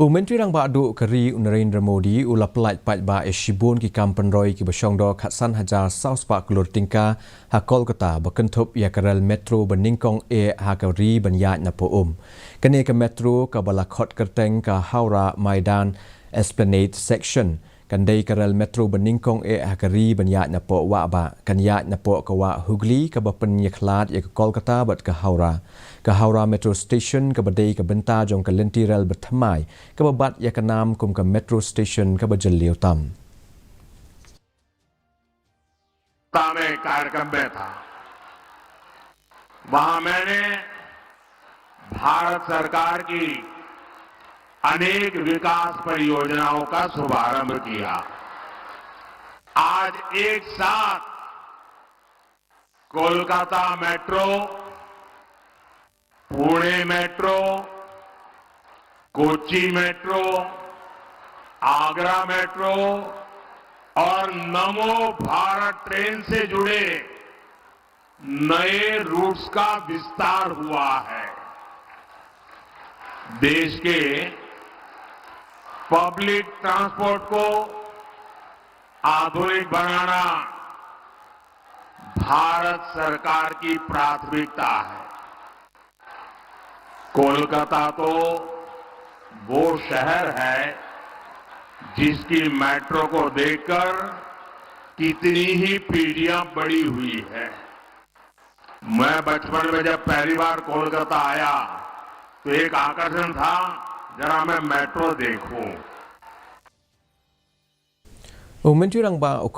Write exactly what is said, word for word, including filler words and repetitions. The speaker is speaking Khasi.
U Myntri Rangbah Duh ka ri u Narendra Modi u la pyllait paidbah ïa shibun ki kam pynroi kiba shongdor khatsan hajar saw spah klur tyngka ha Kolkata ba kynthup ïa ka rel metro ba nyngkong eh ha ka ri ban ïaid napoh um. Kane ka metro kaba la khot kyrteng ka Howrah Maidan Esplanade Section kan dei ka rel metro ba nyngkong eh ha ka ri ban ïaid napoh wah bah, kan ïaid napoh ka wah Hooghly kaba pynïakhlad ïa ka Kolkata bad ka Howrah. Ka Howrah Metro Station kaba dei ka bynta jong ka lynti rel ba thymmai kaba bat ïa ka nam kum ka metro station kaba jylliew tam. में कार्यक्रम में था, वहां मैंने भारत सरकार की अनेक विकास परियोजनाओं का शुभारंभ किया। आज एक साथ कोलकाता मेट्रो, पुणे मेट्रो, कोच्चि मेट्रो, आगरा मेट्रो और नमो भारत ट्रेन से जुड़े नए रूट्स का विस्तार हुआ है। देश के पब्लिक ट्रांसपोर्ट को आधुनिक बनाना भारत सरकार की प्राथमिकता है। कोलकाता तो वो शहर है जिसकी मेट्रो को देखकर कितनी ही पीढ़ियां बड़ी हुई है। मैं बचपन में जब पहली बार कोलकाता आया तो एक आकर्षण था, जरा मैं मेट्रो देखूं। U Myntri Rangbah u